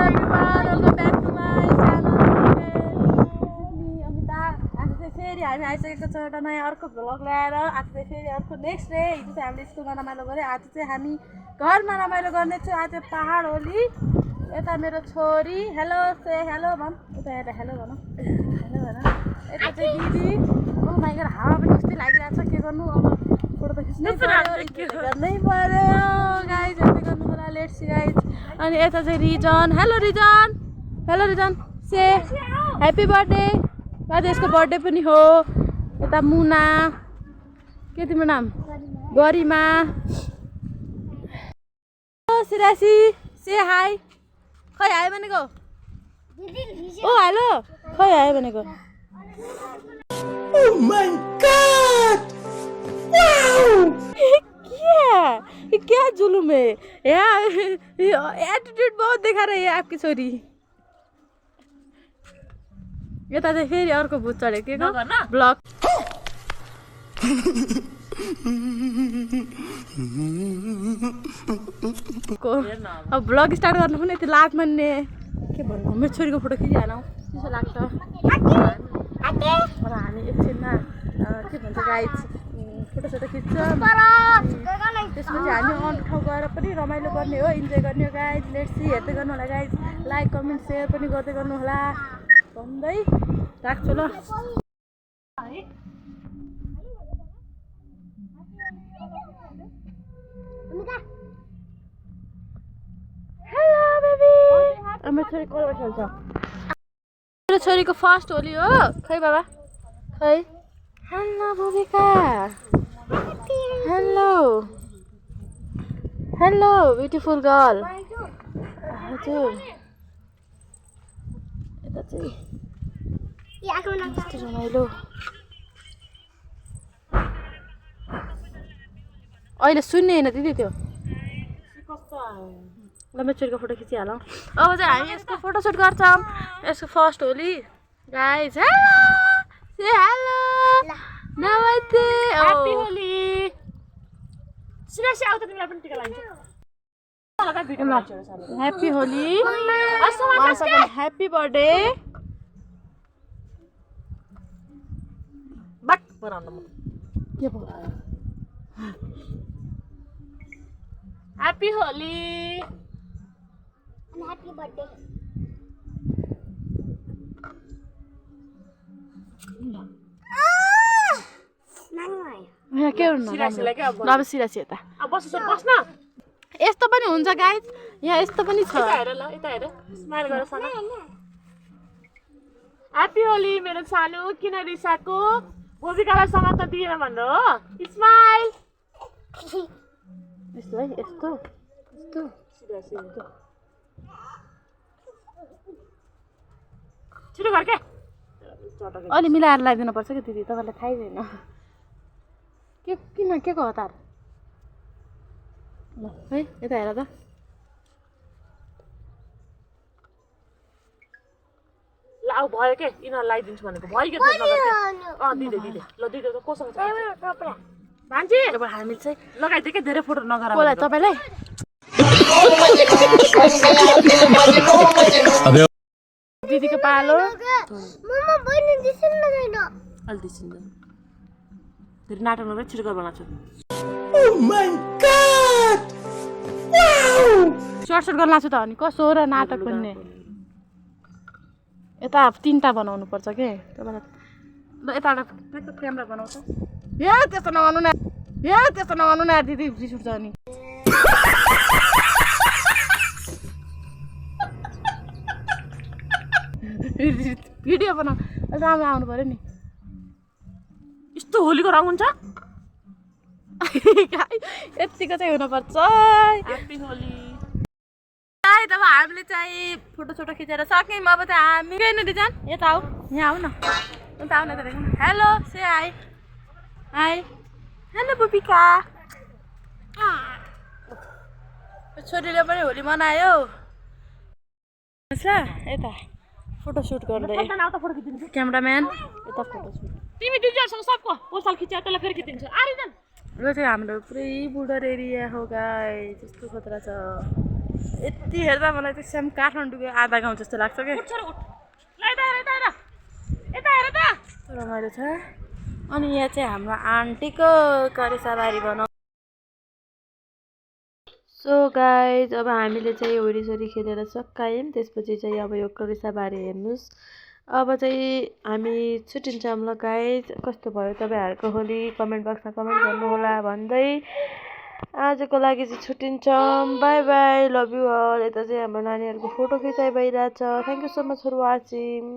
everyone, welcome back to my channel. Amita आज चाहिँ फेरि हामी आइसकेको छौँ एउटा नयाँ अर्को भ्लग ल्याएर। आज चाहिँ फेरि अर्को नेक्स्ट डे। हिजो चाहिँ हामीले स्कुलमा रमाइलो गऱ्यो, आज चाहिँ हामी घरमा रमाइलो गर्ने छु। आज पहाड होली। यता मेरो छोरी हेलो से हेलो भन, उता हेर हेलो भन, हेलो भन। यता चाहिँ दिदी। ओ माइ गॉड, हावा पनि कस्तो लागिरहेछ, के गर्नु अब, फोटो त खिच्नै पर्यो, गर्नै पर्यो गाइज, हेर्दै गर्नु होला। Let's see guys. अनि यता चाहिँ Rijan, hello Rijan, hello Rijan, say happy birthday. आज यसको बर्थडे पनि हो। यता मुना, के तिम्रो नाम? गरिमा। सिरासी, से हाई। खै आयो भनेको? ओ हेलो, खै आयो भनेको? Oh my God! Wow! क्या जुलुम है यार, एटीट्यूड बहुत देखा रही है आपकी छोरी। यता चाहिँ फेरि अर्को भूत चढ्यो, के को ब्लग। अब ब्लग स्टार्ट गर्नु पनि यति लाज मान्ने, के भन्नु। मेरो छोरीको फोटो खिचिहालौँ, त्यसो लाग्छ। र हामी एकछिनमा के भन्छ गाइज, फोटोसोटो खिच्छौँ, त्यसपछि हामी अरू ठाउँ गएर पनि रमाइलो गर्ने हो, इन्जोय गर्ने हो गाइज। लेट्स सी, हेर्दै गर्नु होला गाइज, लाइक कमेन्ट सेयर पनि गर्दै गर्नु होला भन्दै राख्छु ल। हेलो बेबी, मेरो छोरी कलर खेल्छ। मेरो छोरीको फर्स्ट होली हो। खै बाबा, खै। हेलो भूमिका, हेलो हेलो ब्युटिफुल गर्ल। हजुर, यता चाहिँ कस्तो रमाइलो। अहिले सुन्ने होइन दिदी त्यो। ल मेरो छोरीको फोटो खिचिहालौँ। अब चाहिँ हामी यसको फोटोसुट गर्छौँ। यसको first Holi guys. Hello say hello नमस्ते, ह्याप्पी होली। सिरासी आउ त, तिमीलाई पनि टिका लागिन्छ। Happy Holi, happy birthday. बाक बनाउनु म के भयो। ह्याप्पी होली अनि ह्याप्पी बर्थडे। के हुनु अब सिरासी यता बस्न। यस्तो पनि हुन्छ गाइज, यहाँ यस्तो पनि छ। ह्याप्पी होली मेरो सानो, किन रिसाको? भूमिकालाई समात्न दिएन भन्नु हो। स्माइल। यस्तो है, यस्तो यस्तो यस्तो छिटो गर के। अलि मिलाएर लगाइदिनु पर्छ कि दिदी, तपाईँलाई थाहै छैन के किन के को हतार। ल है यता हेर त। ल आऊ भयो के, यिनीहरू लगाइदिन्छु भनेको भयो के। दिदे दिदे ल, दिदे त कोसँग छ भान्जी? अब हामी चाहिँ लगाइदियो कि धेरै फोटो नगर। कसलाई? तपाईँलाई? दिदीको पालो अलि दिसिन्छ। धेरै नाटक नगर, छिटो गर बनाउँछु। सर्ट सर्ट गर्न लाग्छु त अनि कसो र नाटक भन्ने। यता 3टा बनाउनु पर्छ के तपाईँलाई। ल यताबाट क्यामेरा बनाउँछ। या त्यस्तो नगर्नु न, या त्यस्तो नगर्नु न दिदी, रिस उठ्छ अनि। भिडियो बनाऊ, राम्रो आउनु पऱ्यो नि। यस्तो होलीको रङ हुन्छ यतिको चाहिँ हुनुपर्छ। ह्याप्पी होली। तब हामीले चाहिँ फोटोसोटो खिचेर सक्यौँ। अब चाहिँ हामी गएन दिजन, यता आऊ, यहाँ आऊ न, उता आऊ न त। हेलो से हाई, हाई हेलो बुबिका। छोरीले पनि होली मनायो। यता फोटोसुट गर्दै क्यामराम्यान, यता फोटोसुट। तिमी दिदीहरूसँग सबको पोस्टल खिच्यो, त्यसलाई फेरि खिचिदिन्छु। आरिजन यो चाहिँ हाम्रो पुरै बोर्डर एरिया हो गाइस, त्यस्तो खतरा छ। यति हेर्दा मलाई त सेम काठमाडौँको आधा गाउँ जस्तो लाग्छ क्या रमाइलो छ। अनि यहाँ चाहिँ हाम्रो आन्टीको करेसाबारी बनाउ। सो गाइज अब हामीले चाहिँ होरिसोरी खेलेर सकायौँ। त्यसपछि चाहिँ अब यो करेसाबारी हेर्नुहोस्। अब चाहिँ हामी छुट्टिन्छौँ ल गाइज। कस्तो भयो तपाईँहरूको होली कमेन्ट बक्समा कमेन्ट गर्नुहोला भन्दै आजको लागि चाहिँ छुट्टिन्छौँ। Bye bye, love you all. यता चाहिँ हाम्रो नानीहरूको फोटो खिचाइ भइरहेछ। Thank you so much for watching.